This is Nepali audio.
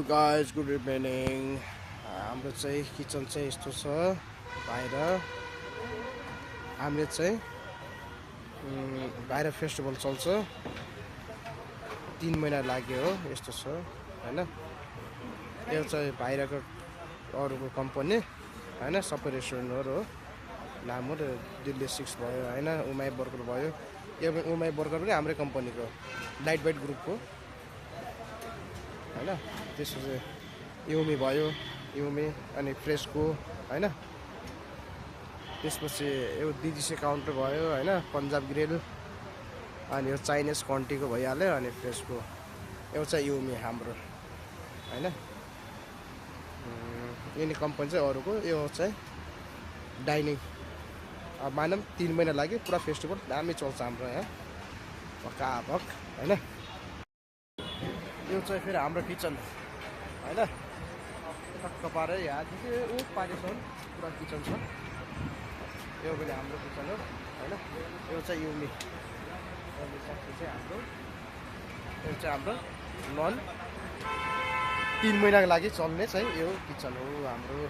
Guys good evening. हाम्रो चाहिँ किचन चाहिँ यस्तो छ बाहिर। हामीले चाहिँ बाहिर फेस्टिभल चल्छ, 3 महिना लाग्यो हो। यस्तो छ हैन। यो चाहिँ बाहिरको अरूको कम्पनी हैन, सबै रेस्टुरेन्टहरू हो। नाम हो दिल्ली 6 भयो हैन, उमाई बर्गर भयो। यो उमाई बर्गर पनि हाम्रै कम्पनीको लाइट बाइट ग्रुपको हैन। त्यसपछि युमी भयो, युमी अनि फ्रेस्को हैन। त्यसपछि यो डिजिसी काउन्टर भयो हैन, पन्जाब ग्रिल अनि यो चाइनिज कन्टीको भइहाल्यो अनि फ्रेस्को। यो चाहिँ युमी हाम्रो हैन। यिनी कम्पनी चाहिँ अरूको। यो चाहिँ डाइनिङ। अब मानौँ 3 महिना लाग्यो, पुरा फेस्टिभल दामी चल्छ हाम्रो यहाँ भक्काभक हैन। यो चाहिँ फेरि हाम्रो किचन हैन। टक्क पारेर यहाँदेखि ऊ पारेसम्म पुरा किचन छ। यो पनि हाम्रो किचन हो हैन। यो चाहिँ युमी चाहिँ हाम्रो। यो चाहिँ हाम्रो नन 3 महिनाको लागि चल्ने चाहिँ यो किचन हो हाम्रो।